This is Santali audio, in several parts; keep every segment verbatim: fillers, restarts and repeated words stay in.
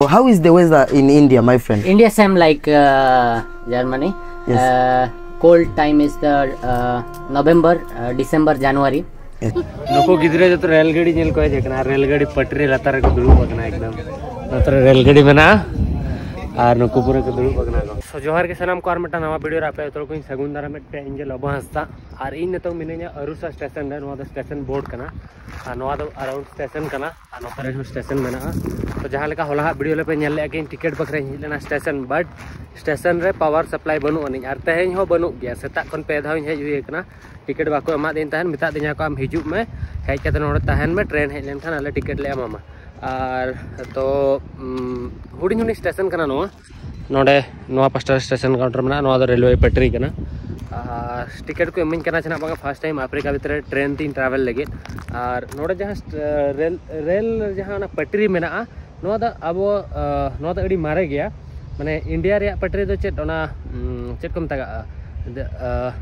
How is the weather in India, my friend? India same like uh, Germany. Yes. Uh, cold time is the uh, November, uh, December, January. ᱱᱩᱠᱩ ᱜᱤᱫᱽᱨᱟᱹ ᱡᱚᱛᱚ ᱨᱮᱞ ᱜᱟᱹᱰᱤ ᱧᱮᱞ ᱠᱚ ᱦᱮᱡ ᱟᱠᱟᱱᱟ᱾ ᱨᱮᱞ ᱜᱟᱹᱰᱤ ᱯᱟᱹᱴᱨᱤ ᱞᱟᱛᱟᱨ ᱨᱮᱠᱚ ᱫᱩᱲᱩᱵ ᱟᱠᱟᱱᱟ ᱮᱠᱫᱚᱢ᱾ ᱱᱚᱛᱮ ᱨᱮ ᱨᱮᱞ ᱜᱟᱹᱰᱤ ᱢᱮᱱᱟᱜᱼᱟ ᱟᱨ ᱱᱩᱠᱩ ᱯᱩᱨᱟᱹ ᱠᱚ ᱫᱩᱲᱩᱵ ᱟᱠᱟᱱᱟ ᱠᱚ᱾ So, ᱡᱚᱦᱟᱨ ᱜᱮ ᱥᱟᱱᱟᱢ ᱠᱚ, ᱟᱨ ᱢᱤᱫᱴᱟᱝ ᱱᱟᱣᱟ ᱵᱷᱤᱰᱤᱭᱳ ᱨᱮ ᱟᱯᱮ ᱡᱚᱛᱚ ᱦᱚᱲ ᱠᱚᱧ ᱥᱟᱹᱜᱩᱱ ᱫᱟᱨᱟᱢᱮᱫ ᱯᱮᱭᱟ᱾ ᱤᱧ ᱜᱮ ᱞᱚᱵᱚ ᱦᱟᱸᱥᱫᱟ ᱟᱨ ᱤᱧ ᱱᱤᱛᱚᱝ ᱢᱤᱱᱟᱹᱧᱟ ᱟᱹᱨᱩᱥᱟ ᱥᱴᱮᱥᱚᱱ ᱨᱮ᱾ ᱱᱚᱣᱟ ᱫᱚ ᱥᱴᱮᱥᱚᱱ ᱵᱳᱨᱰ ᱠᱟᱱᱟ ᱟᱨ ᱱᱚᱣᱟ ᱫᱚ ᱟᱨᱟᱣᱩᱱᱰ ᱥᱴᱮᱥᱚᱱ ᱠᱟᱱᱟ ᱟᱨ ᱱᱚᱛᱮ ᱨᱮᱦᱚᱸ ᱥᱴᱮᱥᱚᱱ ᱢᱮᱱᱟᱜᱼᱟ᱾ ᱛᱚ, ᱡᱟᱦᱟᱸ ᱞᱮᱠᱟ ᱦᱚᱞᱟ ᱦᱟᱸᱜ ᱵᱷᱤᱰᱤᱭᱳ ᱨᱮᱯᱮ ᱧᱮᱞ ᱞᱮᱫᱼᱟ ᱠᱤ ᱤᱧ ᱴᱤᱠᱤᱴ ᱵᱟᱠᱷᱨᱟᱧ ᱦᱮᱡ ᱞᱮᱱᱟ ᱥᱴᱮᱥᱚᱱ, ᱵᱟᱴ ᱥᱴᱮᱥᱚᱱ ᱨᱮ ᱯᱟᱣᱟᱨ ᱥᱟᱯᱞᱟᱭ ᱵᱟᱹᱱᱩᱜ ᱟᱹᱱᱤᱡ ᱟᱨ ᱛᱮᱦᱮᱧ ᱦᱚᱸ ᱵᱟᱹᱱᱩᱜ ᱜᱮᱭᱟ᱾ ᱥᱮᱛᱟᱜ ᱠᱷᱚᱱ ᱯᱮ ᱫᱷᱟᱣ ᱤᱧ ᱦᱮᱡ ᱦᱩᱭ ᱟᱠᱟᱱᱟ, ᱴᱤᱠᱤᱴ ᱵᱟᱠᱚ ᱮᱢᱟᱫᱤᱧ ᱛᱟᱦᱮᱱ᱾ ᱢᱮᱛᱟᱫᱤᱧᱟ ᱠᱚ, "ᱟᱢ ᱦᱤᱡᱩᱜ ᱢᱮ, ᱦᱮᱡ ᱠᱟᱛᱮ ᱱᱚᱰᱮ ᱛᱟᱦᱮᱱ ᱢᱮ, ᱴᱨᱮᱱ ᱦᱮᱡ ᱞᱮᱱᱠᱷᱟᱱ ᱟᱞᱮ ᱴᱤᱠᱤᱴ ᱞᱮ ᱮᱢᱟᱢᱟ᱾" ᱟᱨ ᱛᱚ ᱩᱢ, ᱦᱩᱰᱤᱧ ᱦᱩᱰᱤᱧ ᱥᱴᱮᱥᱚᱱ ᱠᱟᱱᱟ ᱱᱚᱣᱟ᱾ ᱱᱚᱰᱮ ᱱᱚᱣᱟ ᱯᱟᱥᱴᱟ ᱨᱮ ᱥᱴᱮᱥᱚᱱ ᱠᱟᱣᱩᱱᱴᱟᱨ ᱢᱮᱱᱟᱜᱼᱟ, ᱱᱚᱣᱟ ᱫᱚ ᱨᱮᱞᱣᱮ ᱯᱟᱴᱨᱤ ᱠᱟᱱᱟ᱾ ᱟᱨ ᱴᱤᱠᱤᱴ ᱠᱚ ᱤᱢᱟᱹᱧ ᱠᱟᱱᱟ ᱪᱮᱫᱟᱜ ᱵᱟᱝ, ᱯᱷᱟᱥᱴ ᱴᱟᱭᱤᱢ ᱟᱯᱷᱨᱤᱠᱟ ᱵᱷᱤᱛᱨᱤ ᱨᱮ ᱴᱨᱮᱱ ᱛᱤᱧ ᱴᱨᱟᱵᱷᱮᱞ ᱞᱟᱹᱜᱤᱫ᱾ ᱟᱨ ᱱᱚᱰᱮ ᱡᱟᱦᱟᱸ ᱥᱴ- ᱨᱮᱞ ᱨᱮᱞ ᱡᱟᱦᱟᱸ ᱚᱱᱟ ᱯᱟᱴᱨᱤ ᱢᱮᱱᱟᱜᱼᱟ, ᱱᱚᱣᱟ ᱫᱚ ᱟᱵᱚ ᱟᱸ, ᱱᱚᱣᱟ ᱫᱚ ᱟᱹᱰᱤ ᱢᱟᱨᱮ ᱜᱮᱭᱟ᱾ ᱢᱟᱱᱮ ᱤᱱᱰᱤᱭᱟ ᱨᱮᱭᱟᱜ ᱯᱟᱴᱨᱤ ᱫᱚ ᱪᱮᱫ ᱚᱱᱟ ᱩᱸ, ᱪᱮᱫ ᱠᱚ ᱢᱮᱛᱟᱜᱟᱜᱼᱟ, ᱫᱮ- ᱟᱸ,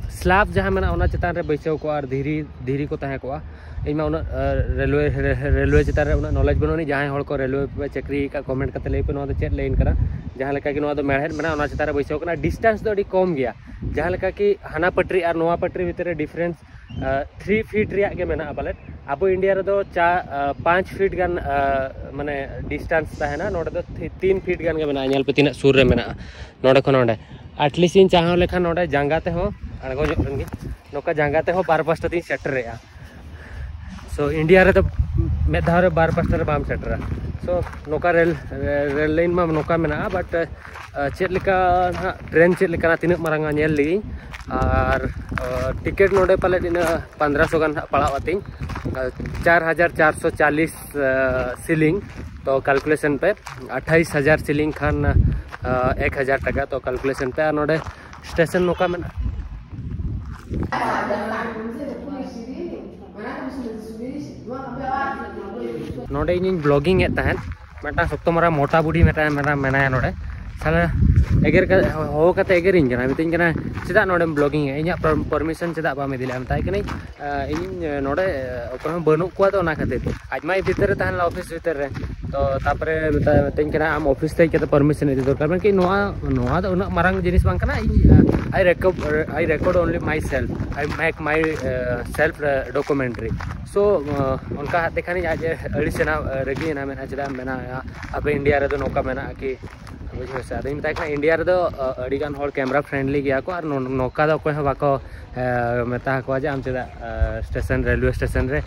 ᱥᱞᱟᱵ ᱡᱟᱦᱟᱸ ᱢᱮᱱᱟᱜᱼᱟ ᱚᱱᱟ ᱪᱮᱛᱟᱱ ᱨᱮ ᱵᱟᱹᱭᱥᱟᱹᱣ ᱠᱚᱜᱼᱟ ᱟᱨ ᱫᱷᱤᱨᱤ ᱫᱷᱤᱨᱤ ᱠᱚ ᱛᱟᱦᱮᱸ ᱠᱚᱜᱼᱟ᱾ ᱤᱧ ᱢᱟ ᱩᱱᱟᱹᱜ ᱟᱸ, ᱨᱮᱞᱣᱮ ᱨᱮ- ᱨᱮᱞᱣᱮ ᱪᱮᱛᱟᱱ ᱨᱮ ᱩᱱᱟᱹᱜ ᱱᱚᱞᱮᱡᱽ ᱵᱟᱹᱱᱩᱜ ᱟᱹᱱᱤᱡ᱾ ᱡᱟᱦᱟᱸᱭ ᱦᱚᱲ ᱠᱚ ᱨᱮᱞᱣᱮ ᱯᱮ ᱪᱟᱹᱠᱨᱤ ᱟᱠᱟᱫ, ᱠᱚᱢᱮᱱᱴ ᱠᱟᱛᱮ ᱞᱟᱹᱭ ᱯᱮ ᱱᱚᱣᱟ ᱫᱚ ᱪᱮᱫ ᱞᱟᱭᱤᱱ ᱠᱟᱱᱟ᱾ ᱡᱟᱦᱟᱸ ᱞᱮᱠᱟ ᱜᱮ ᱱᱚᱣᱟ ᱫᱚ ᱢᱮᱲᱦᱮᱫ ᱢᱮᱱᱟᱜᱼᱟ, ᱚᱱᱟ ᱪᱮᱛᱟᱱ ᱨᱮ ᱵᱟᱹᱭᱥᱟᱹᱣ ᱠᱟᱱᱟ᱾ ᱰᱤᱥᱴᱮᱱᱥ ᱫᱚ ᱟᱹᱰᱤ ᱠᱚᱢ ᱜᱮᱭᱟ᱾ ᱡᱟᱦᱟᱸ ᱞᱮᱠᱟ ᱠᱤ ᱦᱟᱱᱟ ᱯᱟᱴᱨᱤ ᱟᱨ ᱱᱚᱣᱟ ᱯᱟᱴᱨᱤ ᱵᱷᱤᱛᱤᱨ ᱨᱮ ᱰᱤᱯᱷᱟᱨᱮᱱᱥ ᱛᱷᱨᱤ ᱯᱷᱤᱴ ᱨᱮᱭᱟᱜ ᱜᱮ ᱢᱮᱱᱟᱜᱼᱟ ᱯᱟᱞᱮᱫ᱾ ᱟᱵᱚ ᱤᱱᱰᱤᱭᱟ ᱨᱮᱫᱚ ᱪᱟ ᱟᱸ, ᱯᱟᱸᱪ ᱯᱷᱤᱴ ᱜᱟᱱ ᱟᱸ, ᱢᱟᱱᱮ ᱰᱤᱥᱴᱮᱱᱥ ᱛᱟᱦᱮᱱᱟ, ᱱᱚᱰᱮ ᱫᱚ ᱛᱷᱤ- ᱛᱤᱱ ᱯᱷᱤᱴ ᱜᱟᱱ ᱜᱮ ᱢᱮᱱᱟᱜᱼᱟ᱾ ᱧᱮᱞ ᱯᱮ ᱛᱤᱱᱟᱹᱜ ᱥᱩᱨ ᱨᱮ ᱢᱮᱱᱟᱜᱼᱟ ᱱᱚᱰᱮ ᱠᱷᱚᱱ ᱱᱚᱰᱮ᱾ ᱟᱴᱞᱤᱥᱴ ᱤᱧ ᱪᱟᱦᱟᱣ ᱞᱮᱠᱷᱟᱱ ᱱᱚᱰᱮ ᱡᱟᱸᱜᱟ ᱛᱮᱦᱚᱸ ᱟᱬᱜᱚ ᱧᱚᱜ ᱞᱮᱱ ᱜᱮ, ᱱᱚᱝᱠᱟ ᱡᱟᱸᱜᱟ ᱛᱮᱦᱚᱸ ᱵᱟᱨ ᱯᱟᱥᱴᱟ ᱛᱤᱧ ᱥᱮᱴᱮᱨᱮᱜᱼᱟ᱾ ᱥᱳ ᱤᱱᱰᱤᱭᱟ ᱨᱮᱫᱚ ᱢᱤᱫ ᱫᱷᱟᱣ ᱨᱮ ᱵᱟᱨ ᱯᱟᱥᱴᱟ ᱨᱮ ᱵᱟᱢ ᱥᱮᱴᱮᱨᱟ᱾ ᱥᱳ ᱱᱚᱝᱠᱟ ᱨᱮᱞ ᱨᱮᱞ ᱞᱟᱭᱤᱱ ᱢᱟ ᱱᱚᱝᱠᱟ ᱢᱮᱱᱟᱜᱼᱟ, ᱵᱟᱴ ᱪᱮᱫ ᱞᱮᱠᱟ ᱱᱟᱦᱟᱜ ᱴᱨᱮᱱ ᱪᱮᱫ ᱞᱮᱠᱟᱱᱟ, ᱛᱤᱱᱟᱹᱜ ᱢᱟᱨᱟᱝᱟ ᱧᱮᱞ ᱞᱮᱜᱤᱧ᱾ ᱟᱨ ᱴᱤᱠᱤᱴ ᱱᱚᱰᱮ ᱯᱟᱞᱮᱫ ᱤᱱᱟᱹ ᱯᱚᱱᱫᱽᱨᱚᱥᱚ ᱜᱟᱱ ᱦᱟᱸᱜ ᱯᱟᱲᱟᱣ ᱟᱹᱛᱤᱧ, ᱪᱟᱨ ᱦᱟᱡᱟᱨ ᱪᱟᱨᱥᱚ ᱪᱟᱞᱤᱥ ᱥᱤᱞᱤᱝ᱾ ᱛᱚ ᱠᱟᱞᱠᱩᱞᱮᱥᱚᱱ ᱯᱮ, ᱟᱴᱷᱟᱭᱤᱥ ᱦᱟᱡᱟᱨ ᱥᱤᱞᱤᱝ ᱠᱷᱟᱱ ᱟᱸ, ᱮᱠ ᱦᱟᱡᱟᱨ ᱴᱟᱠᱟ᱾ ᱛᱚ ᱠᱟᱞᱠᱩᱞᱮᱥᱚᱱ ᱯᱮ᱾ ᱟᱨ ᱱᱚᱰᱮ ᱥᱴᱮᱥᱚᱱ ᱱᱚᱝᱠᱟ ᱢᱮᱱᱟᱜᱼᱟ᱾ ᱱᱚᱰᱮ ᱤᱧᱤᱧ ᱵᱞᱚᱜᱤᱝ ᱮᱫ ᱛᱟᱦᱮᱸᱫ, ᱢᱤᱫᱴᱟᱝ ᱥᱚᱠᱛᱚ ᱢᱟᱨᱟᱝ ᱢᱚᱴᱟ ᱵᱩᱰᱷᱤ ᱢᱤᱫᱴᱟᱝ ᱢᱮᱱᱟᱭᱟ ᱱᱚᱰᱮ᱾ ᱛᱟᱦᱞᱮ ᱮᱜᱮᱨ ᱠᱟ- ᱦᱚᱦᱚ ᱠᱟᱛᱮ ᱮᱜᱮᱨᱤᱧ ᱠᱟᱱᱟ, ᱢᱤᱛᱟᱹᱧ ᱠᱟᱱᱟ, "ᱪᱮᱫᱟᱜ ᱱᱚᱰᱮᱢ ᱵᱞᱚᱜᱤᱝ ᱮᱫᱟ? ᱤᱧᱟᱹᱜ ᱯᱟᱨᱢᱤᱥᱚᱱ ᱪᱮᱫᱟᱜ ᱵᱟᱢ ᱤᱫᱤ ᱞᱮᱫᱟ?" ᱢᱮᱛᱟᱭ ᱠᱟᱹᱱᱟᱹᱧ, "ᱤᱧ ᱱᱚᱰᱮ ᱚᱠᱚᱭ ᱦᱚᱸ ᱵᱟᱹᱱᱩᱜ ᱠᱚᱣᱟ, ᱛᱚ ᱚᱱᱟ ᱠᱷᱟᱹᱛᱤᱨ᱾" ᱟᱡ ᱢᱟᱭ ᱵᱷᱤᱛᱟᱹᱨ ᱨᱮ ᱛᱟᱦᱮᱸ ᱞᱮᱱᱟ, ᱚᱯᱷᱤᱥ ᱵᱷᱤᱛᱟᱹᱨ ᱨᱮ᱾ ᱛᱚ ᱛᱟᱨᱯᱚᱨᱮ ᱢᱮᱛᱟ- ᱢᱤᱛᱟᱹᱧ ᱠᱟᱱᱟ, "ᱟᱢ ᱚᱯᱷᱤᱥ ᱛᱮ ᱦᱮᱡ ᱠᱟᱛᱮ ᱯᱟᱨᱢᱤᱥᱚᱱ ᱤᱫᱤ ᱫᱚᱨᱠᱟᱨ, ᱢᱮᱱᱠᱷᱟᱱ ᱱᱚᱣᱟ ᱱᱚᱣᱟ ᱫᱚ ᱩᱱᱟᱹᱜ ᱢᱟᱨᱟᱝ ᱡᱤᱱᱤᱥ ᱵᱟᱝ ᱠᱟᱱᱟ, ᱤᱧ I record I record only myself, I make my self documentary." So ᱚᱱᱠᱟ ᱦᱟᱛᱮ ᱠᱷᱟᱱᱤᱧ ᱟᱡ ᱟᱹᱲᱤᱥᱮᱱᱟ, ᱨᱟᱹᱜᱤᱭᱮᱱᱟ, ᱢᱮᱱᱟ, "ᱪᱮᱫᱟᱜ ᱮᱢ ᱵᱮᱱᱟᱣᱮᱫᱼᱟ? ᱟᱯᱮ ᱤᱱᱰᱤᱭᱟ ᱨᱮᱫᱚ ᱱᱚᱝᱠᱟ ᱢᱮᱱᱟᱜᱼᱟ ᱠᱤ?" ᱵᱩᱡᱷᱟᱹᱣ ᱥᱮ? ᱟᱫᱚᱧ ᱢᱮᱛᱟᱭ ᱠᱟᱱᱟ, "ᱤᱱᱰᱤᱭᱟ ᱨᱮᱫᱚ ᱟᱹᱰᱤ ᱜᱟᱱ ᱦᱚᱲ ᱠᱮᱢᱮᱨᱟ ᱯᱷᱨᱮᱱᱰᱞᱤ ᱜᱮᱭᱟ ᱠᱚ, ᱟᱨ ᱱᱚ- ᱱᱚᱝᱠᱟ ᱫᱚ ᱚᱠᱚᱭ ᱦᱚᱸ ᱵᱟᱠᱚ ᱢᱮᱛᱟ ᱠᱚᱣᱟ ᱡᱮ ᱟᱢ ᱪᱮᱫᱟᱜ ᱥᱴᱮᱥᱚᱱ, ᱨᱮᱞᱣᱮ ᱥᱴᱮᱥᱚᱱ ᱨᱮ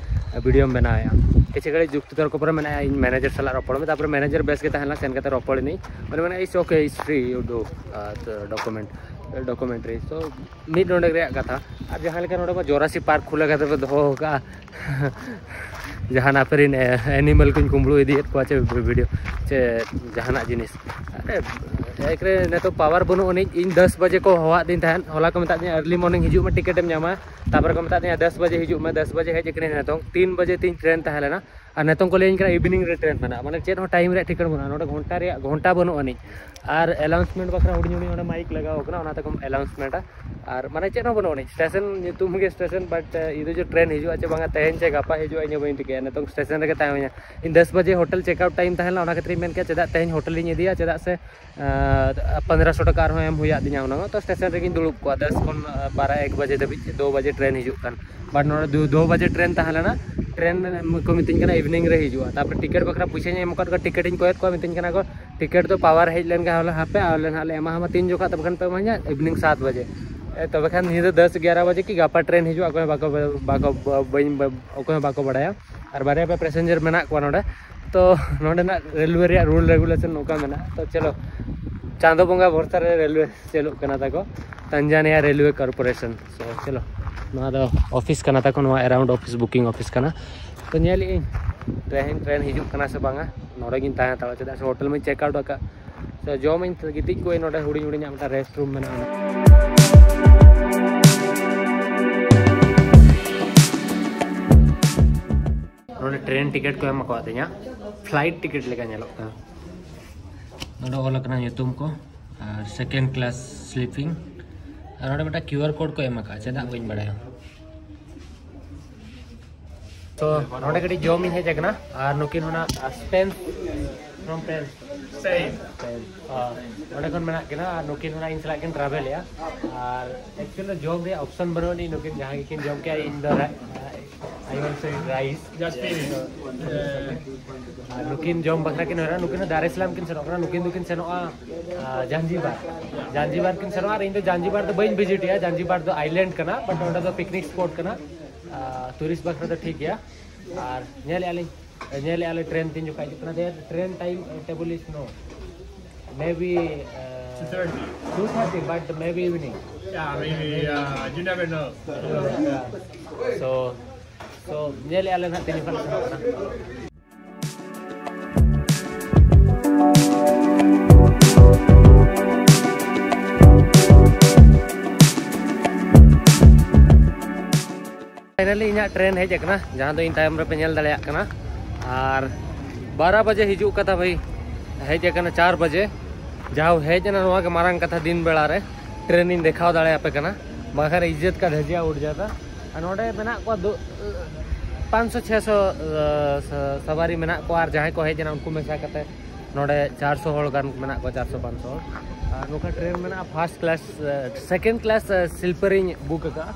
ᱵᱷᱤᱰᱤᱭᱳᱢ ᱵᱮᱱᱟᱣᱮᱫᱼᱟ?" ᱠᱤᱪᱷᱩ ᱜᱷᱟᱹᱲᱤᱡ ᱡᱩᱠᱛᱤ ᱛᱚᱨᱠᱚ ᱯᱚᱨᱮ ᱢᱮᱱᱟᱭᱟ, "ᱤᱧ ᱢᱮᱱᱮᱡᱟᱨ ᱥᱟᱞᱟᱜ ᱨᱚᱯᱚᱲ ᱢᱮ᱾" ᱛᱟᱨᱯᱚᱨᱮ ᱢᱮᱱᱮᱡᱟᱨ ᱵᱮᱥ ᱜᱮ ᱛᱟᱦᱮᱸ ᱞᱮᱱᱟ, ᱥᱮᱱ ᱠᱟᱛᱮ ᱨᱚᱯᱚᱲ ᱮᱱᱟᱹᱧ᱾ ᱢᱟᱱᱮ, ᱢᱟᱱᱮ, "It's okay, it's free, you do document documentary." So ᱢᱤᱫ ᱱᱚᱰᱮ ᱨᱮᱭᱟᱜ ᱠᱟᱛᱷᱟ᱾ ᱟᱨ ᱡᱟᱦᱟᱸ ᱞᱮᱠᱟ ᱱᱚᱰᱮ ᱢᱟ ᱡᱚᱨᱟᱥᱤ ᱯᱟᱨᱠ ᱠᱷᱩᱞᱟᱹ ᱠᱟᱛᱮ ᱯᱮ ᱫᱚᱦᱚ ᱟᱠᱟᱫᱼᱟ, ᱡᱟᱦᱟᱱᱟᱜ ᱟᱯᱮ ᱨᱮᱱ ᱮᱱᱤᱢᱟᱞ ᱠᱚᱧ ᱠᱩᱢᱵᱽᱲᱩ ᱤᱫᱤᱭᱮᱫ ᱠᱚᱣᱟ ᱪᱮ ᱵᱷᱤᱰᱤᱭᱳ ᱪᱮ ᱡᱟᱦᱟᱱᱟᱜ ᱡᱤᱱᱤᱥ᱾ ᱟᱨᱮ, ᱮᱠ ᱨᱮ ᱱᱤᱛᱚᱜ ᱯᱟᱣᱟᱨ ᱵᱟᱹᱱᱩᱜ ᱟᱹᱱᱤᱡ᱾ ᱤᱧ ᱫᱚᱥ ᱵᱟᱡᱮ ᱠᱚ ᱦᱚᱦᱚᱣᱟᱫᱤᱧ ᱛᱟᱦᱮᱸᱫ, ᱦᱚᱞᱟ ᱠᱚ ᱢᱮᱛᱟᱫ ᱫᱤᱧᱟ ᱟᱨᱞᱤ ᱢᱚᱨᱱᱤᱝ ᱦᱤᱡᱩᱜ ᱢᱮ, ᱴᱤᱠᱤᱴ ᱮᱢ ᱧᱟᱢᱟ᱾ ᱛᱟᱨᱯᱚᱨᱮ ᱠᱚ ᱢᱮᱛᱟᱫ ᱫᱤᱧᱟ ᱫᱚᱥ ᱵᱟᱡᱮ ᱦᱤᱡᱩᱜ ᱢᱮ, ᱫᱚᱥ ᱵᱟᱡᱮ ᱦᱮᱡ ᱠᱟᱹᱱᱟᱹᱧ ᱱᱤᱛᱚᱝ, ᱛᱤᱱ ᱵᱟᱡᱮ ᱛᱤᱧ ᱴᱨᱮᱱ ᱛᱟᱦᱮᱸ ᱞᱮᱱᱟ᱾ ᱟᱨ ᱱᱤᱛᱚᱝ ᱠᱚ ᱞᱟᱹᱭᱟᱹᱧ ᱠᱟᱱᱟ ᱤᱵᱷᱤᱱᱤᱝ ᱨᱮ ᱴᱨᱮᱱ ᱢᱮᱱᱟᱜᱼᱟ, ᱢᱟᱱᱮ ᱪᱮᱫ ᱦᱚᱸ ᱴᱟᱭᱤᱢ ᱨᱮᱭᱟᱜ ᱴᱷᱤᱠᱟᱹᱱ ᱵᱟᱹᱱᱩᱜᱼᱟ᱾ ᱱᱚᱰᱮ ᱜᱷᱚᱱᱴᱟ ᱨᱮᱭᱟᱜ, ᱜᱷᱚᱱᱴᱟ ᱵᱟᱹᱱᱩᱜ ᱟᱹᱱᱤᱡ᱾ ᱟᱨ ᱮᱞᱟᱣᱩᱱᱥᱢᱮᱱᱴ ᱵᱟᱠᱷᱨᱟ ᱦᱩᱰᱤᱧ ᱦᱩᱰᱤᱧ ᱚᱸᱰᱮ ᱢᱟᱭᱤᱠ ᱞᱟᱜᱟᱣ ᱠᱟᱱᱟ, ᱚᱱᱟ ᱛᱮᱠᱚ ᱮᱞᱟᱣᱩᱱᱥᱢᱮᱱᱴᱟ᱾ ᱟᱨ ᱢᱟᱱᱮ ᱪᱮᱫ ᱦᱚᱸ ᱵᱟᱹᱱᱩᱜ ᱟᱹᱱᱤᱡ, ᱥᱴᱮᱥᱚᱱ ᱧᱩᱛᱩᱢ ᱜᱮ ᱥᱴᱮᱥᱚᱱ, ᱵᱟᱴ ᱤᱫᱩ ᱡᱮ ᱴᱨᱮᱱ ᱦᱤᱡᱩᱜᱼᱟ ᱪᱮ ᱵᱟᱝᱟ, ᱛᱮᱦᱮᱧ ᱪᱮ ᱜᱟᱯᱟ ᱦᱤᱡᱩᱜᱼᱟ, ᱤᱧ ᱦᱚᱸ ᱵᱟᱹᱧ ᱴᱷᱤᱠᱟᱹᱭᱟ᱾ ᱱᱤᱛᱚᱝ ᱥᱴᱮᱥᱚᱱ ᱨᱮᱜᱮ ᱛᱟᱦᱮᱸ ᱦᱩᱭᱟ᱾ ᱤᱧ ᱫᱚᱥ ᱵᱟᱡᱮ ᱦᱳᱴᱮᱞ ᱪᱮᱠ ᱟᱣᱩᱴ ᱴᱟᱭᱤᱢ ᱛᱟᱦᱮᱸ ᱞᱮᱱᱟ, ᱚᱱᱟ ᱠᱷᱟᱹᱛᱤᱨ ᱤᱧ ᱢᱮᱱ ᱠᱮᱫᱟ ᱪᱮᱫᱟᱜ ᱛᱮᱦᱮᱧ ᱦᱳᱴᱮᱞ ᱤᱧ ᱤᱫᱤᱭᱟ, ᱪᱮᱫᱟᱜ ᱥᱮ ᱯᱚᱱᱫᱽᱨᱚᱥᱚ ᱴᱟᱠᱟ ᱟᱨᱦᱚᱸ ᱮᱢ ᱦᱩᱭᱟᱫ ᱫᱤᱧᱟ ᱦᱩᱱᱟᱹᱝ᱾ ᱛᱚ ᱥᱴᱮᱥᱚᱱ ᱨᱮᱜᱤᱧ ᱫᱩᱲᱩᱵ ᱠᱚᱜᱼᱟ ᱫᱚᱥ ᱠᱷᱚᱱ ᱵᱟᱨᱚ ᱮᱠ ᱵᱟᱡᱮ ᱫᱷᱟᱹᱵᱤᱡ, ᱫᱩ ᱵᱟᱡᱮ ᱴᱨᱮᱱ ᱦᱤᱡᱩᱜ ᱠᱟᱱ᱾ ᱵᱟᱴ ᱱᱚᱰᱮ ᱫᱩ ᱫᱩ ᱵᱟᱡᱮ ᱴᱨᱮᱱ ᱛᱟᱦᱮᱸ ᱞᱮᱱᱟ, ᱴᱨᱮᱱ ᱠᱚ ᱢᱤᱛᱟᱹᱧ ᱠᱟᱱᱟ ᱤᱵᱷᱤᱱᱤᱝ ᱨᱮ ᱦᱤᱡᱩᱜᱼᱟ᱾ ᱛᱟᱨᱯᱚᱨᱮ ᱴᱤᱠᱤᱴ ᱵᱟᱠᱷᱨᱟ ᱯᱚᱭᱥᱟᱧ ᱮᱢ ᱟᱠᱟᱫ ᱠᱚᱣᱟ, ᱴᱤᱠᱤᱴ ᱤᱧ ᱠᱚᱭᱮᱫ ᱠᱚᱣᱟ, ᱢᱤᱛᱟᱹᱧ ᱠᱟᱱᱟ ᱠᱚ ᱴᱤᱠᱤᱴ ᱫᱚ ᱯᱟᱣᱟᱨ ᱦᱮᱡ ᱞᱮᱱ ᱠᱷᱟᱱ ᱦᱚᱞᱮ ᱦᱟᱯᱮ ᱟᱞᱮ ᱱᱟᱦᱟᱜ ᱞᱮ ᱮᱢᱟᱢᱟ ᱛᱤᱱ ᱡᱚᱠᱷᱟ, ᱛᱚᱵᱮ ᱠᱷᱟᱱ ᱯᱮ ᱮᱢᱟᱧᱟ ᱤᱵᱷᱤᱱᱤᱝ ᱥᱟᱛ ᱵᱟᱡᱮ᱾ ᱮ, ᱛᱚᱵᱮ ᱠᱷᱟᱱ ᱧᱤᱫᱟᱹ ᱫᱚᱥ ᱮᱜᱟᱨᱚ ᱵᱟᱡᱮ ᱠᱤ ᱜᱟᱯᱟ ᱴᱨᱮᱱ ᱦᱤᱡᱩᱜᱼᱟ, ᱚᱠᱚᱭ ᱦᱚᱸ ᱵᱟᱠᱚ ᱵᱟᱠᱚ ᱵᱟᱹᱧ ᱚᱠᱚᱭ ᱦᱚᱸ ᱵᱟᱠᱚ ᱵᱟᱲᱟᱭᱟ᱾ ᱟᱨ ᱵᱟᱨᱭᱟ ᱯᱮ ᱯᱮᱥᱮᱧᱡᱟᱨ ᱢᱮᱱᱟᱜ ᱠᱚᱣᱟ ᱱᱚᱰᱮ᱾ ᱛᱚ ᱱᱚᱰᱮᱱᱟᱜ ᱨᱮᱞᱣᱮ ᱨᱮᱭᱟᱜ ᱨᱩᱞ ᱨᱮᱜᱩᱞᱮᱥᱚᱱ ᱱᱚᱝᱠᱟ ᱢᱮᱱᱟᱜᱼᱟ᱾ ᱛᱚ ᱪᱚᱞᱚ, ᱪᱟᱸᱫᱚ ᱵᱚᱸᱜᱟ ᱵᱷᱚᱨᱥᱟ ᱨᱮ ᱨᱮᱞᱣᱮ ᱪᱟᱹᱞᱩᱜ ᱠᱟᱱᱟ ᱛᱟᱠᱚ, ᱛᱟᱱᱡᱟᱱᱤᱭᱟ ᱨᱮᱞᱣᱮ ᱠᱚᱨᱯᱳᱨᱮᱥᱚᱱ᱾ ᱛᱚ ᱪᱚᱞᱚ, ᱱᱚᱣᱟ ᱫᱚ ᱚᱯᱷᱤᱥ ᱠᱟᱱᱟ ᱛᱟᱠᱚ, ᱱᱚᱣᱟ ᱮᱨᱟᱣᱩᱱᱰ ᱚᱯᱷᱤᱥ, ᱵᱩᱠᱤᱝ ᱚᱯᱷᱤᱥ ᱠᱟᱱᱟ᱾ ᱛᱚ ᱧᱮᱞᱮᱫ ᱟᱹᱧ ᱛᱮᱦᱮᱧ ᱴᱨᱮᱱ ᱦᱤᱡᱩᱜ ᱠᱟᱱᱟ ᱥᱮ ᱵᱟᱝᱟ, ᱱᱚᱰᱮ ᱜᱤᱧ ᱛᱟᱦᱮᱸ ᱦᱟᱛᱟᱲᱚᱜᱼᱟ, ᱪᱮᱫᱟᱜ ᱥᱮ ᱦᱳᱴᱮᱞ ᱢᱟᱧ ᱪᱮᱠ ᱟᱣᱩᱴ ᱟᱠᱟᱫ᱾ ᱛᱚ ᱡᱚᱢᱟᱹᱧ, ᱛᱚ ᱜᱤᱛᱤᱡ ᱠᱚᱜᱼᱟᱹᱧ ᱱᱚᱰᱮ, ᱦᱩᱰᱤᱧ ᱦᱩᱰᱤᱧᱟᱜ ᱢᱤᱫᱴᱟᱝ ᱨᱮᱥᱴ ᱨᱩᱢ ᱢᱮᱱᱟᱜᱼᱟ᱾ ᱱᱚᱰᱮ ᱴᱨᱮᱱ ᱴᱤᱠᱤᱴ ᱠᱚ ᱮᱢ ᱟᱠᱟᱫ ᱛᱤᱧᱟ, ᱯᱷᱞᱟᱭᱤᱴ ᱴᱤᱠᱤᱴ ᱞᱮᱠᱟ ᱧᱮᱞᱚᱜ ᱠᱟᱱᱟ᱾ ᱱᱚᱰᱮ ᱚᱞ ᱟᱠᱟᱱᱟ ᱧᱩᱛᱩᱢ ᱠᱚ ᱟᱨ second class sleeping ᱟᱨ ᱱᱚᱰᱮ ᱢᱤᱫᱴᱟᱝ QR code ᱠᱚ ᱮᱢ ᱟᱠᱟᱫᱼᱟ, ᱪᱮᱫᱟᱜ ᱵᱟᱹᱧ ᱵᱟᱲᱟᱭᱟ᱾ ᱛᱚ ᱱᱚᱰᱮ ᱠᱟᱹᱴᱤᱡ ᱡᱚᱢ ᱤᱧ ᱦᱮᱡ ᱟᱠᱟᱱᱟ ᱟᱨ ᱱᱩᱠᱤᱱ ᱚᱱᱟ Spain, from France, Spain. ᱱᱚᱰᱮ ᱠᱷᱚᱱ ᱢᱮᱱᱟᱜ ᱠᱤᱱᱟ ᱟᱨ ᱱᱩᱠᱤᱱ ᱚᱱᱟ ᱤᱧ ᱥᱟᱞᱟᱜ ᱠᱤᱱ travel ᱮᱜᱼᱟ᱾ ᱟᱨ actually ᱫᱚ ᱡᱚᱢ ᱨᱮᱭᱟᱜ option ᱵᱟᱹᱱᱩᱜ ᱟᱹᱱᱤᱡ, ᱱᱩᱠᱤᱱ ᱡᱟᱦᱟᱸ ᱜᱮᱠᱤᱱ ᱡᱚᱢ ᱠᱮᱜᱼᱟ, ᱤᱧ ᱫᱚ ᱨᱟ- I want to eat rice. Just finish. ᱟᱨ ᱱᱩᱠᱤᱱ ᱡᱚᱢ ᱵᱟᱠᱷᱨᱟ ᱠᱤᱱ ᱦᱚᱨᱟ, ᱱᱩᱠᱤᱱ ᱫᱚ ᱫᱟᱨ ᱮᱥ ᱥᱟᱞᱟᱢ ᱠᱤᱱ ᱥᱮᱱᱚᱜ ᱠᱟᱱᱟ, ᱱᱩᱠᱤᱱ ᱫᱚᱠᱤᱱ ᱥᱮᱱᱚᱜᱼᱟ ᱟᱨ ᱡᱟᱱᱡᱤᱵᱟᱨ᱾ ᱡᱟᱱᱡᱤᱵᱟᱨ ᱠᱤᱱ ᱥᱮᱱᱚᱜᱼᱟ ᱟᱨ ᱤᱧ ᱫᱚ ᱡᱟᱱᱡᱤᱵᱟᱨ ᱫᱚ ᱵᱟᱹᱧ visit ᱮᱜᱼᱟ᱾ ᱡᱟᱱᱡᱤᱵᱟᱨ ᱫᱚ island ᱠᱟᱱᱟ, but ᱚᱸᱰᱮ ᱫᱚ picnic spot ᱠᱟᱱᱟ᱾ ᱟᱨ tourist ᱵᱟᱠᱷᱨᱟ ᱫᱚ ᱴᱷᱤᱠ ᱜᱮᱭᱟ᱾ ᱟᱨ ᱧᱮᱞᱮᱜᱼᱟ ᱞᱤᱧ, ᱧᱮᱞᱮᱜᱼᱟ ᱞᱮ train ᱛᱤᱱ ᱡᱚᱠᱷᱟ ᱦᱤᱡᱩᱜ ᱠᱟᱱᱟ᱾ Their train time table is no, maybe uh, two thirty, but maybe evening. Yeah, maybe. Uh, you never know. So so ᱧᱮᱞᱮᱜᱼᱟ ᱞᱮ ᱱᱟᱦᱟᱜ ᱛᱤᱱ ᱡᱚᱠᱷᱟ ᱞᱮ ᱥᱮᱱᱚᱜ ᱠᱟᱱᱟ᱾ Finally ᱤᱧᱟᱹᱜ train ᱦᱮᱡ ᱟᱠᱟᱱᱟ, ᱡᱟᱦᱟᱸ ᱫᱚ ᱤᱧ ᱛᱟᱭᱚᱢ ᱨᱮᱯᱮ ᱧᱮᱞ ᱫᱟᱲᱮᱭᱟᱜ ᱠᱟᱱᱟ᱾ ᱟᱨ ᱵᱟᱨᱚ ᱵᱟᱡᱮ ᱦᱤᱡᱩᱜ ᱠᱟᱛᱷᱟ ᱵᱷᱟᱹᱭ, ᱦᱮᱡ ᱟᱠᱟᱱᱟ ᱪᱟᱨ ᱵᱟᱡᱮ᱾ ᱡᱟᱦᱟᱸ ᱦᱮᱡ ᱮᱱᱟ, ᱱᱚᱣᱟ ᱜᱮ ᱢᱟᱨᱟᱝ ᱠᱟᱛᱷᱟ, ᱫᱤᱱ ᱵᱮᱲᱟ ᱨᱮ train ᱤᱧ ᱫᱮᱠᱷᱟᱣ ᱫᱟᱲᱮᱭᱟᱯᱮ ᱠᱟᱱᱟ᱾ ᱵᱟᱝᱠᱷᱟᱱ ᱤᱡᱽᱡᱚᱛ ᱠᱟ ᱫᱷᱟᱡᱤᱭᱟ ᱩᱰ ᱡᱟᱛᱟ᱾ ᱟᱨ ᱱᱚᱰᱮ ᱢᱮᱱᱟᱜ ᱠᱚᱣᱟ ᱫᱩ- ᱯᱟᱸᱪᱥᱚ ᱪᱷᱮᱥᱚ ᱥᱟᱣᱟᱨᱤ ᱢᱮᱱᱟᱜ ᱠᱚᱣᱟ, ᱟᱨ ᱡᱟᱦᱟᱸᱭ ᱠᱚ ᱦᱮᱡ ᱮᱱᱟ ᱩᱱᱠᱩ ᱢᱮᱥᱟ ᱠᱟᱛᱮ ᱱᱚᱰᱮ ᱪᱟᱨᱥᱚ ᱦᱚᱲ ᱜᱟᱱ ᱢᱮᱱᱟᱜ ᱠᱚᱣᱟ, ᱪᱟᱨᱥᱚ ᱯᱟᱸᱪᱥᱚ ᱦᱚᱲ᱾ ᱟᱨ ᱱᱚᱝᱠᱟ train ᱢᱮᱱᱟᱜᱼᱟ, first class, second class sleeper ᱤᱧ book ᱟᱠᱟᱫᱼᱟ᱾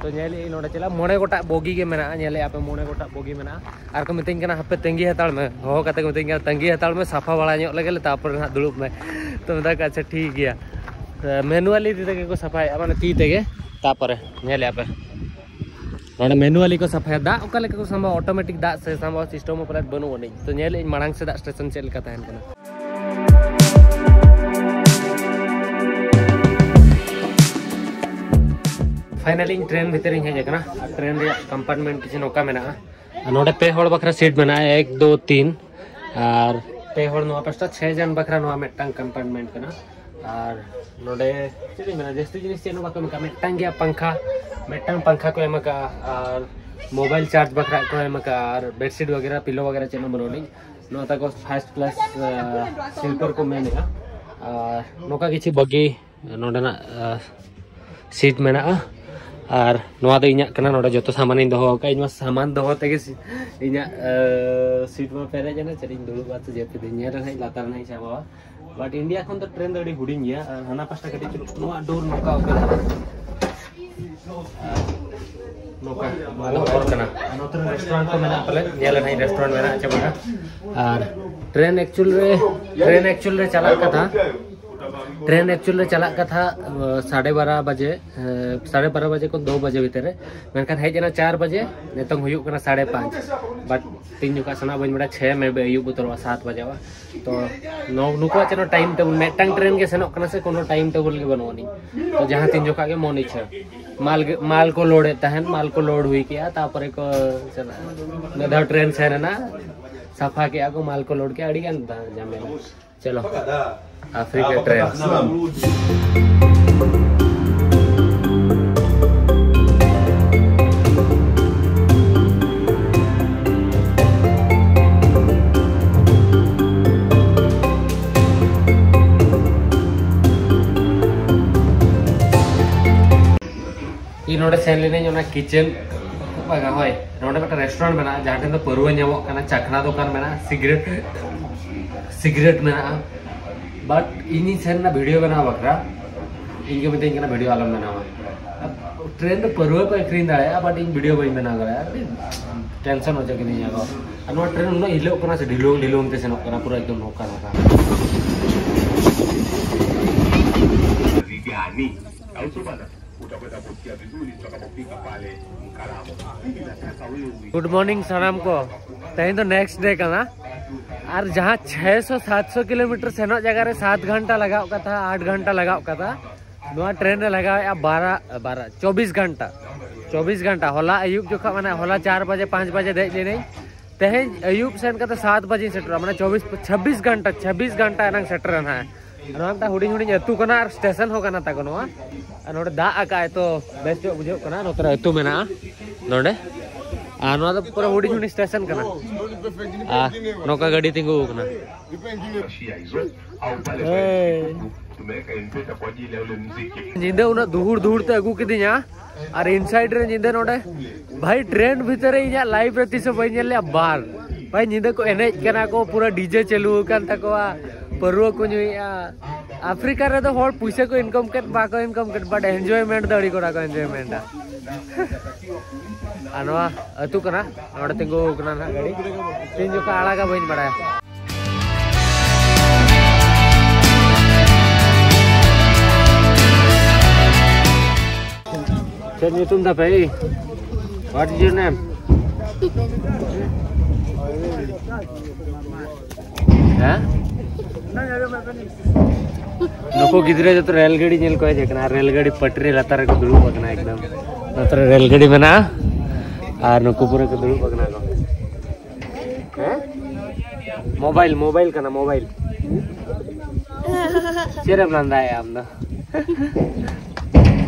ᱛᱚ ᱧᱮᱞᱮᱫ ᱟᱹᱧ ᱱᱚᱰᱮ ᱪᱟᱞᱟᱜ ᱢᱚᱬᱮ ᱜᱚᱴᱟᱜ bogie ᱜᱮ ᱢᱮᱱᱟᱜᱼᱟ, ᱧᱮᱞᱮᱫᱼᱟ ᱯᱮ ᱢᱚᱬᱮ ᱜᱚᱴᱟᱜ bogie ᱢᱮᱱᱟᱜᱼᱟ᱾ ᱟᱨ ᱠᱚ ᱢᱤᱛᱟᱹᱧ ᱠᱟᱱᱟ, "ᱦᱟᱯᱮ ᱛᱟᱺᱜᱤ ᱦᱟᱛᱟᱲ ᱢᱮ", ᱦᱚᱦᱚ ᱠᱟᱛᱮ ᱠᱚ ᱢᱤᱛᱟᱹᱧ ᱠᱟᱱᱟ, "ᱛᱟᱺᱜᱤ ᱦᱟᱛᱟᱲ ᱢᱮ, ᱥᱟᱯᱷᱟ ᱵᱟᱲᱟ ᱧᱚᱜ ᱞᱮᱜᱮ ᱞᱮ, ᱛᱟᱨᱯᱚᱨᱮ ᱱᱟᱦᱟᱜ ᱫᱩᱲᱩᱵ ᱢᱮ᱾" ᱛᱚ ᱢᱮᱛᱟ ᱠᱚ, "ᱟᱪᱪᱷᱟ ᱴᱷᱤᱠ ᱜᱮᱭᱟ᱾" manually ᱛᱤ ᱛᱮᱜᱮ ᱠᱚ ᱥᱟᱯᱷᱟᱭᱮᱫᱼᱟ, ᱢᱟᱱᱮ ᱛᱤ ᱛᱮᱜᱮ᱾ ᱛᱟᱨᱯᱚᱨᱮ ᱧᱮᱞᱮᱫᱼᱟ ᱯᱮ ᱱᱚᱰᱮ manually ᱠᱚ ᱥᱟᱯᱷᱟᱭᱟ᱾ ᱫᱟᱜ ᱚᱠᱟ ᱞᱮᱠᱟ ᱠᱚ ᱥᱟᱢᱵᱟᱣᱟ, automatic ᱫᱟᱜ ᱥᱮ ᱥᱟᱢᱵᱟᱣᱟ system ᱦᱚᱸ ᱯᱟᱞᱮᱫ ᱵᱟᱹᱱᱩᱜ ᱟᱹᱱᱤᱡ᱾ ᱛᱚ ᱧᱮᱞᱮᱫ ᱟᱹᱧ ᱢᱟᱲᱟᱝ ᱥᱮᱫᱟᱜ station ᱪᱮᱫ ᱞᱮᱠᱟ ᱛᱟᱦᱮᱱ ᱠᱟᱱᱟ᱾ Finally ᱤᱧ train ᱵᱷᱤᱛᱤᱨ ᱤᱧ ᱦᱮᱡ ᱟᱠᱟᱱᱟ᱾ ᱟᱨ train ᱨᱮᱭᱟᱜ compartment ᱠᱤᱪᱷᱩ ᱱᱚᱝᱠᱟ ᱢᱮᱱᱟᱜᱼᱟ᱾ ᱟᱨ ᱱᱚᱰᱮ ᱯᱮ ᱦᱚᱲ ᱵᱟᱠᱷᱨᱟ seat ᱢᱮᱱᱟᱜᱼᱟ, ᱮᱠ, ᱫᱩ, ᱛᱤᱱ᱾ ᱟᱨ ᱯᱮ ᱦᱚᱲ ᱱᱚᱣᱟ ᱯᱟᱥᱴᱟ, ᱪᱷᱮ ᱡᱚᱱ ᱵᱟᱠᱷᱨᱟ ᱱᱚᱣᱟ ᱢᱤᱫᱴᱟᱝ compartment ᱠᱟᱱᱟ᱾ ᱟᱨ ᱱᱚᱰᱮ ᱪᱮᱫ ᱤᱧ ᱢᱮᱱᱟ, ᱡᱟᱹᱥᱛᱤ ᱡᱤᱱᱤᱥ ᱪᱮᱫ ᱦᱚᱸ ᱵᱟᱠᱚ ᱮᱢ ᱟᱠᱟᱫᱼᱟ, ᱢᱤᱫᱴᱟᱝ ᱜᱮᱭᱟ ᱯᱟᱝᱠᱷᱟ, ᱢᱤᱫᱴᱟᱝ ᱯᱟᱝᱠᱷᱟ ᱠᱚ ᱮᱢ ᱟᱠᱟᱫᱼᱟ᱾ ᱟᱨ mobile charge ᱵᱟᱠᱷᱨᱟ ᱠᱚ ᱮᱢ ᱟᱠᱟᱫᱼᱟ, ᱟᱨ bedsheet ᱵᱟᱜᱮᱨᱟ, pillow ᱵᱟᱜᱮᱨᱟ ᱪᱮᱫ ᱦᱚᱸ ᱵᱟᱹᱱᱩᱜ ᱟᱹᱱᱤᱡ᱾ ᱱᱚᱣᱟ ᱛᱟᱠᱚ first class sleeper ᱠᱚ ᱢᱮᱱᱮᱜᱼᱟ᱾ ᱟᱨ ᱱᱚᱝᱠᱟ ᱠᱤᱪᱷᱩ ᱵᱟᱹᱜᱤ ᱱᱚᱰᱮᱱᱟᱜ seat ᱢᱮᱱᱟᱜᱼᱟ᱾ ᱟᱨ ᱱᱚᱣᱟ ᱫᱚ ᱤᱧᱟᱹᱜ ᱠᱟᱱᱟ, ᱱᱚᱰᱮ ᱡᱚᱛᱚ ᱥᱟᱢᱟᱱᱤᱧ ᱫᱚᱦᱚ ᱟᱠᱟᱫᱼᱟ᱾ ᱤᱧ ᱢᱟ ᱥᱟᱢᱟᱱ ᱫᱚᱦᱚ ᱛᱮᱜᱮ ᱤᱧᱟᱹᱜ seat ᱢᱟ ᱯᱮᱨᱮᱡ ᱮᱱᱟ᱾ ᱪᱮᱫ ᱤᱧ ᱫᱩᱲᱩᱵᱼᱟ ᱥᱮ ᱡᱟᱹᱯᱤᱫ ᱤᱧ ᱧᱮᱞ ᱨᱮ ᱱᱟᱦᱟᱜ ᱞᱟᱛᱟᱨ ᱨᱮ ᱱᱟᱦᱟᱜ ᱤᱧ ᱥᱟᱵᱟᱣᱟ᱾ But India ᱠᱷᱚᱱ ᱫᱚ train ᱫᱚ ᱟᱹᱰᱤ ᱦᱩᱰᱤᱧ ᱜᱮᱭᱟ᱾ ᱟᱨ ᱦᱟᱱᱟ ᱯᱟᱥᱴᱟ ᱠᱟᱹᱴᱤᱡ ᱪᱩᱞᱩᱝ ᱱᱚᱣᱟ door ᱱᱚᱝᱠᱟ open ᱟᱠᱟᱱᱟ᱾ ᱟᱨ ᱱᱚᱝᱠᱟ ᱱᱚᱣᱟ ᱫᱚ ᱦᱚᱨ ᱠᱟᱱᱟ᱾ ᱟᱨ ᱱᱚᱛᱮ ᱨᱮ restaurant ᱠᱚ ᱢᱮᱱᱟᱜᱼᱟ ᱯᱟᱞᱮ, ᱧᱮᱞ ᱞᱮᱠᱷᱟᱱ restaurant ᱢᱮᱱᱟᱜᱼᱟ ᱪᱮ ᱵᱟᱝᱟ᱾ ᱟᱨ train actual ᱨᱮ train actual ᱨᱮ ᱪᱟᱞᱟᱜ ᱠᱟᱛᱷᱟ train actual ᱨᱮ ᱪᱟᱞᱟᱜ ᱠᱟᱛᱷᱟ ᱥᱟᱲᱮ ᱵᱟᱨᱚ ᱵᱟᱡᱮ, ᱥᱟᱲᱮ ᱵᱟᱨᱚ ᱵᱟᱡᱮ ᱠᱷᱚᱱ ᱫᱩ ᱵᱟᱡᱮ ᱵᱷᱤᱛᱤᱨ ᱨᱮ᱾ ᱢᱮᱱᱠᱷᱟᱱ ᱦᱮᱡ ᱮᱱᱟ ᱪᱟᱨ ᱵᱟᱡᱮ, ᱱᱤᱛᱚᱝ ᱦᱩᱭᱩᱜ ᱠᱟᱱᱟ ᱥᱟᱲᱮ ᱯᱟᱸᱪ᱾ But ᱛᱤᱱ ᱡᱚᱠᱷᱟ ᱥᱮᱱᱚᱜ ᱵᱟᱹᱧ ᱵᱟᱲᱟᱭᱟ, ᱪᱷᱮ maybe ᱟᱹᱭᱩᱵ ᱩᱛᱟᱹᱨᱚᱜᱼᱟ, ᱥᱟᱛ ᱵᱟᱡᱟᱣᱟ᱾ ᱛᱚ ᱱᱚ- ᱱᱩᱠᱩᱣᱟᱜ ᱪᱮᱫ ᱦᱚᱸ time table, ᱢᱤᱫᱴᱟᱝ train ᱜᱮ ᱥᱮᱱᱚᱜ ᱠᱟᱱᱟ ᱥᱮ, ᱠᱳᱱᱳ time table ᱜᱮ ᱵᱟᱹᱱᱩᱜ ᱟᱹᱱᱤᱡ᱾ ᱛᱚ ᱡᱟᱦᱟᱸ ᱛᱤᱱ ᱡᱚᱠᱷᱟ ᱜᱮ ᱢᱚᱱ ᱤᱪᱪᱷᱟᱹ ᱢᱟᱞ ᱜᱮ, ᱢᱟᱞ ᱠᱚ load ᱮᱫ ᱛᱟᱦᱮᱱ, ᱢᱟᱞ ᱠᱚ load ᱦᱩᱭ ᱠᱮᱜᱼᱟ, ᱛᱟᱨᱯᱚᱨᱮ ᱠᱚ ᱪᱟᱞᱟᱜᱼᱟ᱾ ᱢᱤᱫ ᱫᱷᱟᱣ train ᱥᱮᱱ ᱮᱱᱟ, ᱥᱟᱯᱷᱟ ᱠᱮᱜᱼᱟ ᱠᱚ, ᱢᱟᱞ ᱠᱚ load ᱠᱮᱜᱼᱟ, ᱟᱹᱰᱤ ᱜᱟᱱ ᱡᱷᱟᱢᱮᱞᱟ᱾ ᱪᱚᱞᱚ, ᱟᱯᱷᱨᱤᱠᱟ train᱾ ᱤᱧ ᱱᱚᱰᱮ ᱥᱮᱱ ᱞᱮᱱᱟᱹᱧ ᱚᱱᱟ kitchen ᱵᱟᱝᱟ, ᱦᱳᱭ, ᱱᱚᱰᱮ ᱢᱤᱫᱴᱟᱝ restaurant ᱢᱮᱱᱟᱜᱼᱟ, ᱡᱟᱦᱟᱸ ᱴᱷᱮᱱ ᱫᱚ ᱯᱟᱹᱨᱣᱟᱹ ᱧᱟᱢᱚᱜ ᱠᱟᱱᱟ, ᱪᱟᱠᱷᱱᱟ ᱫᱚᱠᱟᱱ ᱢᱮᱱᱟᱜᱼᱟ, ᱥᱤᱜᱨᱮᱴ ᱥᱤᱜᱨᱮᱴ ᱢᱮᱱᱟᱜᱼᱟ᱾ But ᱤᱧᱤᱧ ᱥᱮᱱ ᱮᱱᱟ video ᱵᱮᱱᱟᱣ ᱵᱟᱠᱷᱨᱟ, ᱤᱧ ᱠᱚ ᱢᱤᱛᱟᱹᱧ ᱠᱟᱱᱟ video ᱟᱞᱚᱢ ᱵᱮᱱᱟᱣᱟ᱾ Train ᱨᱮ ᱯᱟᱹᱨᱣᱟᱹ ᱠᱚ ᱟᱹᱠᱷᱨᱤᱧ ᱫᱟᱲᱮᱭᱟᱜᱼᱟ, but ᱤᱧ video ᱵᱟᱹᱧ ᱵᱮᱱᱟᱣ ᱫᱟᱲᱮᱭᱟᱜᱼᱟ, ᱟᱹᱰᱤ tension ᱦᱚᱪᱚ ᱠᱤᱫᱤᱧᱟ ᱠᱚ᱾ ᱟᱨ ᱱᱚᱣᱟ train ᱩᱱᱟᱹᱜ ᱦᱤᱞᱟᱹᱜ ᱠᱟᱱᱟ ᱥᱮ, ᱰᱷᱤᱞᱩᱝ ᱰᱷᱤᱞᱩᱝ ᱛᱮ ᱥᱮᱱᱚᱜ ᱠᱟᱱᱟ, ᱯᱩᱨᱟᱹ ᱮᱠᱫᱚᱢ ᱱᱚᱝᱠᱟ ᱱᱚᱝᱠᱟ᱾ Good morning ᱥᱟᱱᱟᱢ ᱠᱚ᱾ ᱛᱮᱦᱮᱧ ᱫᱚ next day ᱠᱟᱱᱟ᱾ ᱟᱨ ᱡᱟᱦᱟᱸ ᱪᱷᱚᱭᱥᱚ ᱥᱟᱛᱥᱚ ᱠᱤᱞᱳᱢᱤᱴᱟᱨ ᱥᱮᱱᱚᱜ ᱡᱟᱭᱜᱟ ᱨᱮ ᱥᱟᱛ ᱜᱷᱚᱱᱴᱟ ᱞᱟᱜᱟᱣ ᱠᱟᱛᱷᱟ, ᱟᱴ ᱜᱷᱚᱱᱴᱟ ᱞᱟᱜᱟᱣ ᱠᱟᱛᱷᱟ, ᱱᱚᱣᱟ train ᱨᱮ ᱞᱟᱜᱟᱣᱮᱫᱼᱟ ᱵᱟᱨᱟ ᱵᱟᱨᱟ ᱪᱚᱵᱵᱤᱥ ᱜᱷᱚᱱᱴᱟ᱾ ᱪᱚᱵᱵᱤᱥ ᱜᱷᱚᱱᱴᱟ᱾ ᱦᱚᱞᱟ ᱟᱹᱭᱩᱵ ᱡᱚᱠᱷᱚᱱ, ᱢᱟᱱᱮ ᱦᱚᱞᱟ ᱪᱟᱨ ᱵᱟᱡᱮ ᱯᱟᱸᱪ ᱵᱟᱡᱮ ᱫᱮᱡ ᱞᱮᱱᱟᱹᱧ, ᱛᱮᱦᱮᱧ ᱟᱹᱭᱩᱵ ᱥᱮᱱ ᱠᱟᱛᱮ ᱥᱟᱛ ᱵᱟᱡᱮᱧ ᱥᱮᱴᱮᱨᱚᱜᱼᱟ, ᱢᱟᱱᱮ ᱪᱚᱵᱵᱤᱥ ᱪᱷᱟᱵᱵᱤᱥ ᱜᱷᱚᱱᱴᱟ, ᱪᱷᱟᱵᱵᱤᱥ ᱜᱷᱚᱱᱴᱟ ᱮᱱᱟᱝ ᱥᱮᱴᱮᱨ ᱮᱱᱟ᱾ ᱱᱚᱣᱟ ᱢᱤᱫᱴᱟᱝ ᱦᱩᱰᱤᱧ ᱦᱩᱰᱤᱧ ᱟᱹᱛᱩ ᱠᱟᱱᱟ ᱟᱨ station ᱦᱚᱸ ᱠᱟᱱᱟ ᱛᱟᱠᱚ ᱱᱚᱣᱟ᱾ ᱟᱨ ᱱᱚᱰᱮ ᱫᱟᱜ ᱟᱠᱟᱜᱼᱟᱭ ᱛᱚ ᱵᱮᱥ ᱧᱚᱜ ᱵᱩᱡᱷᱟᱹᱜ ᱠᱟᱱᱟ᱾ ᱱᱚᱛᱮ ᱨᱮ ᱟᱹᱛᱩ ᱢᱮᱱᱟᱜᱼᱟ ᱱᱚᱰᱮ᱾ ᱟᱨ ᱱᱚᱣᱟ ᱫᱚ ᱯᱩᱨᱟᱹ ᱦᱩᱰᱤᱧ ᱦᱩᱰᱤᱧ ᱥᱴᱮᱥᱚᱱ ᱠᱟᱱᱟ᱾ ᱟᱨ ᱱᱚᱝᱠᱟ ᱜᱟᱹᱰᱤ ᱛᱤᱸᱜᱩ ᱟᱠᱟᱱᱟ᱾ ᱧᱤᱫᱟᱹ ᱩᱱᱟᱹᱜ ᱫᱩᱦᱩᱲ ᱫᱩᱦᱩᱲ ᱛᱮ ᱟᱹᱜᱩ ᱠᱤᱫᱤᱧᱟ, ᱟᱨ inside ᱨᱮ ᱧᱤᱫᱟᱹ ᱱᱚᱰᱮ, ᱵᱷᱟᱭ, ᱴᱨᱮᱱ ᱵᱷᱤᱛᱨᱤ ᱨᱮ ᱤᱧᱟᱹᱜ life ᱨᱮ ᱛᱤᱥ ᱦᱚᱸ ᱵᱟᱹᱧ ᱧᱮᱞ ᱞᱮᱜᱼᱟ ᱵᱟᱨ᱾ ᱵᱷᱟᱭ, ᱧᱤᱫᱟᱹ ᱠᱚ ᱮᱱᱮᱡ ᱠᱟᱱᱟ ᱠᱚ, ᱯᱩᱨᱟᱹ DJ ᱪᱟᱹᱞᱩ ᱟᱠᱟᱱ ᱛᱟᱠᱚᱣᱟ, ᱯᱟᱹᱨᱣᱟᱹ ᱠᱚ ᱧᱩᱭᱮᱜᱼᱟ᱾ ᱟᱯᱷᱨᱤᱠᱟ ᱨᱮᱫᱚ ᱦᱚᱲ ᱯᱩᱭᱥᱟᱹ ᱠᱚ income ᱠᱮᱫ, ᱵᱟᱠᱚ income ᱠᱮᱫ, but enjoyment ᱫᱚ ᱟᱹᱰᱤ ᱠᱚᱲᱟ ᱠᱚ enjoyment ᱟ᱾ ᱟᱨ ᱱᱚᱣᱟ ᱟᱹᱛᱩ ᱠᱟᱱᱟ, ᱱᱚᱰᱮ ᱛᱤᱸᱜᱩ ᱟᱠᱟᱱᱟ ᱱᱟᱦᱟᱜ ᱜᱟᱹᱰᱤ, ᱛᱤᱱ ᱡᱚᱠᱷᱟ ᱟᱲᱟᱜᱟ ᱵᱟᱹᱧ ᱵᱟᱲᱟᱭᱟ᱾ ᱪᱮᱫ ᱧᱩᱛᱩᱢ ᱛᱟᱯᱮ? What is your name? ᱦᱮᱸ? ᱱᱩᱠᱩ ᱜᱤᱫᱽᱨᱟᱹ ᱡᱚᱛᱚ ᱨᱮᱞ ᱜᱟᱹᱰᱤ ᱧᱮᱞ ᱠᱚ ᱦᱮᱡ ᱟᱠᱟᱱᱟ᱾ ᱨᱮᱞ ᱜᱟᱹᱰᱤ ᱯᱟᱹᱴᱨᱤ ᱞᱟᱛᱟᱨ ᱨᱮᱠᱚ ᱫᱩᱲᱩᱵ ᱟᱠᱟᱱᱟ ᱮᱠᱫᱚᱢ᱾ ᱱᱚᱛᱮ ᱨᱮ ᱨᱮᱞ ᱜᱟᱹᱰᱤ ᱢᱮᱱᱟᱜᱼᱟ ᱟᱨ ᱱᱩᱠᱩ ᱯᱩᱨᱟᱹ ᱠᱚ ᱫᱩᱲᱩᱵ ᱟᱠᱟᱱᱟ ᱠᱚ᱾ ᱦᱮᱸ? ᱢᱳᱵᱟᱭᱤᱞ, ᱢᱳᱵᱟᱭᱤᱞ ᱠᱟᱱᱟ, ᱢᱳᱵᱟᱭᱤᱞ᱾ ᱪᱮᱫ ᱨᱮᱢ ᱞᱟᱸᱫᱟᱭᱟ ᱟᱢ ᱫᱚ?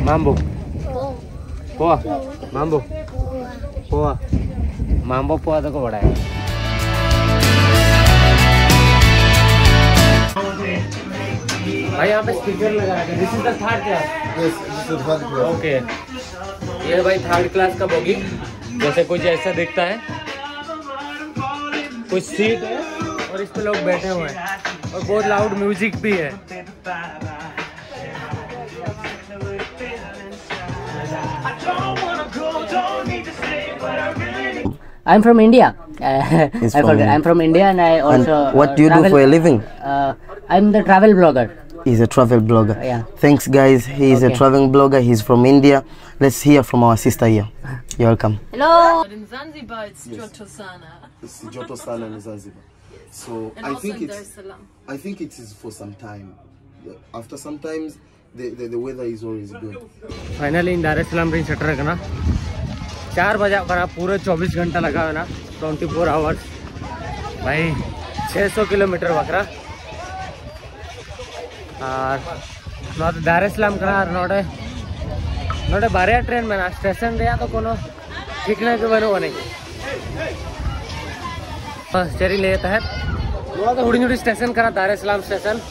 ᱢᱟᱢᱵᱩ᱾ ᱯᱚᱣᱟ᱾ ᱢᱟᱢᱵᱩ᱾ ᱯᱚᱣᱟ᱾ ᱢᱟᱢᱵᱩ ᱯᱚᱣᱟ ᱫᱚᱠᱚ ᱵᱟᱲᱟᱭᱟ᱾ भाई, यहाँ पे स्पीकर लगा है। This is the third class। Yes, this is the third class। Okay. ये है भाई थर्ड क्लास का बोगी। जैसे कुछ ऐसा दिखता है, कुछ सीट है और इस पे लोग बैठे हुए हैं और बहुत लाउड म्यूजिक भी है। I'm from India. Uh, I forgot. I'm from India and I also. And what do you do for a living? Uh, I'm the travel blogger. He's a travel blogger. Yeah. Thanks, guys. He's a traveling blogger. He's from India. Let's hear from our sister here. You're welcome. Hello. In Zanzibar, it's joto sana. It's joto sana in Zanzibar. So I think it's, I think it is for some time. After sometimes the, the, the weather is always good. Finally ᱤᱧ ᱫᱟᱨᱮᱥᱟᱞᱟᱢ ᱨᱤᱧ ᱥᱮᱴᱮᱨ ᱟᱠᱟᱱᱟ᱾ ᱪᱟᱨ ᱵᱟᱡᱟᱜ ᱠᱟᱱᱟ, ᱯᱩᱨᱟᱹ ᱪᱚᱵᱵᱤᱥ ᱜᱷᱚᱱᱴᱟ ᱞᱟᱜᱟᱣ ᱮᱱᱟ, twenty four hours, ᱵᱷᱟᱭ, ᱪᱷᱮ ᱥᱚ ᱠᱤᱞᱳᱢᱤᱴᱟᱨ ᱵᱟᱠᱷᱨᱟ᱾ ᱟᱨ ᱱᱚᱣᱟ ᱫᱚ ᱫᱟᱨᱮᱥᱟᱞᱟᱢ ᱠᱟᱱᱟ᱾ ᱟᱨ ᱱᱚᱰᱮ, ᱱᱚᱰᱮ ᱵᱟᱨᱭᱟ ᱴᱨᱮᱱ ᱢᱮᱱᱟᱜᱼᱟ᱾ ᱥᱴᱮᱥᱚᱱ ᱨᱮᱭᱟᱜ ᱫᱚ ᱠᱳᱱᱳ ᱴᱷᱤᱠᱟᱹᱱᱟ ᱜᱮ ᱵᱟᱹᱱᱩᱜ ᱟᱹᱱᱤᱡ᱾ ᱦᱮᱸ, ᱪᱮᱫ ᱤᱧ ᱞᱟᱹᱭᱮᱫ ᱛᱟᱦᱮᱸᱫ, ᱱᱚᱣᱟ ᱫᱚ ᱦᱩᱰᱤᱧ ᱦᱩᱰᱤᱧ ᱥᱴᱮᱥᱚᱱ ᱠᱟᱱᱟ, ᱫᱟᱨᱮ ᱥᱟᱞᱟᱢ ᱥᱴᱮᱥᱚᱱ᱾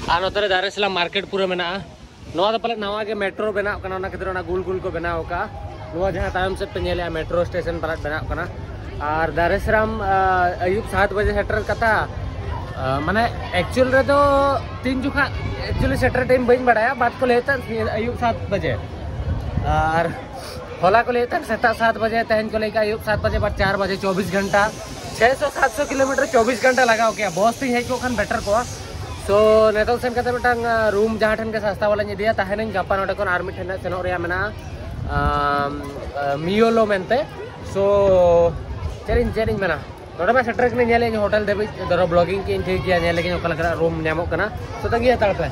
ᱟᱨ ᱱᱚᱛᱮ ᱨᱮ ᱫᱟᱨᱮ ᱥᱟᱞᱟᱢ ᱢᱟᱨᱠᱮᱴ ᱯᱩᱨᱟᱹ ᱢᱮᱱᱟᱜᱼᱟ᱾ ᱱᱚᱣᱟ ᱫᱚ ᱯᱟᱞᱮ ᱱᱟᱣᱟ ᱜᱮ ᱢᱮᱴᱨᱳ ᱵᱮᱱᱟᱣ ᱠᱟᱱᱟ, ᱚᱱᱟ ᱠᱷᱟᱹᱛᱤᱨ ᱚᱱᱟ ᱜᱩᱞ ᱜᱩᱞ ᱠᱚ ᱵᱮᱱᱟᱣ ᱟᱠᱟᱫᱼᱟ᱾ ᱱᱚᱣᱟ ᱡᱟᱦᱟᱸ ᱛᱟᱭᱚᱢ ᱥᱮᱫ ᱯᱮ ᱧᱮᱞᱮᱜᱼᱟ, ᱢᱮᱴᱨᱳ ᱥᱴᱮᱥᱚᱱ ᱯᱟᱞᱮᱫ ᱵᱮᱱᱟᱣ ᱠᱟᱱᱟ᱾ ᱟᱨ ᱫᱟᱨᱮ ᱥᱟᱞᱟᱢ, ᱟ, ᱟᱹᱭᱩᱵ ᱥᱟᱛ ᱵᱟᱡᱮ ᱥᱮᱴᱮᱨ ᱠᱟᱛᱷᱟ, ᱟ, ᱢᱟᱱᱮ ᱮᱠᱪᱩᱭᱮᱞ ᱨᱮᱫᱚ ᱛᱤᱱ ᱡᱚᱠᱷᱟ ᱮᱠᱪᱩᱭᱮᱞᱤ ᱥᱮᱴᱮᱨ ᱴᱟᱭᱤᱢ ᱵᱟᱹᱧ ᱵᱟᱲᱟᱭᱟ, ᱵᱟᱴ ᱠᱚ ᱞᱟᱹᱭᱮᱫ ᱛᱟᱦᱮᱸᱫ ᱟᱹᱭᱩᱵ ᱥᱟᱛ ᱵᱟᱡᱮ᱾ ᱟᱨ ᱦᱚᱞᱟ ᱠᱚ ᱞᱟᱹᱭᱮᱫ ᱛᱟᱦᱮᱸᱫ ᱥᱮᱛᱟᱜ ᱥᱟᱛ ᱵᱟᱡᱮ, ᱛᱮᱦᱮᱧ ᱠᱚ ᱞᱟᱹᱭ ᱠᱟᱜᱼᱟ ᱟᱹᱭᱩᱵ ᱥᱟᱛ ᱵᱟᱡᱮ, ᱵᱟᱴ ᱪᱟᱨ ᱵᱟᱡᱮ, ᱪᱚᱵᱵᱤᱥ ᱜᱷᱚᱱᱴᱟ, ᱪᱷᱚᱭᱥᱚ ᱥᱟᱛᱥᱚ ᱠᱤᱞᱳᱢᱤᱴᱟᱨ ᱪᱚᱵᱵᱤᱥ ᱜᱷᱚᱱᱴᱟ ᱞᱟᱜᱟᱣ ᱠᱮᱭᱟ᱾ ᱵᱚᱥ ᱛᱤᱧ ᱦᱮᱡ ᱠᱚᱜ ᱠᱷᱟᱱ ᱵᱮᱴᱟᱨ ᱠᱚᱜᱼᱟ᱾ ᱥᱳ ᱱᱤᱛᱚᱜ ᱥᱮᱱ ᱠᱟᱛᱮ ᱢᱤᱫᱴᱟᱝ, ᱟ, ᱨᱩᱢ ᱡᱟᱦᱟᱸ ᱴᱷᱮᱱ ᱜᱮ ᱥᱟᱥᱛᱟ ᱵᱟᱞᱟᱧ ᱤᱫᱤᱭᱟ, ᱛᱟᱦᱮᱱᱟᱹᱧ᱾ ᱜᱟᱯᱟ ᱱᱚᱰᱮ ᱠᱷᱚᱱ ᱟᱨ ᱢᱤᱫ ᱴᱷᱮᱱ ᱥᱮᱱᱚᱜ ᱨᱮᱭᱟᱜ ᱢᱮᱱᱟᱜᱼᱟ, ᱟᱢ, ᱟ, ᱢᱤᱭᱳᱞᱳ ᱢᱮᱱᱛᱮ᱾ ᱥᱳ ᱪᱮᱫ ᱤᱧ, ᱪᱮᱫ ᱤᱧ ᱢᱮᱱᱟ, ᱱᱚᱰᱮ ᱢᱟ ᱥᱮᱴᱮᱨ ᱠᱟᱹᱱᱟᱹᱧ, ᱧᱮᱞᱮᱫ ᱟᱹᱧ ᱦᱳᱴᱮᱞ ᱫᱷᱟᱹᱵᱤᱡ, ᱫᱷᱚᱨᱚ ᱵᱞᱚᱜᱤᱝ ᱠᱮᱫ ᱟᱹᱧ, ᱴᱷᱤᱠ ᱜᱮᱭᱟ, ᱧᱮᱞ ᱞᱮᱜᱤᱧ ᱚᱠᱟ ᱞᱮᱠᱟᱱᱟᱜ ᱨᱩᱢ ᱧᱟᱢᱚᱜ ᱠᱟᱱᱟ᱾ ᱥᱳ ᱛᱟᱺᱜᱤ ᱦᱟᱛᱟᱲ ᱯᱮ᱾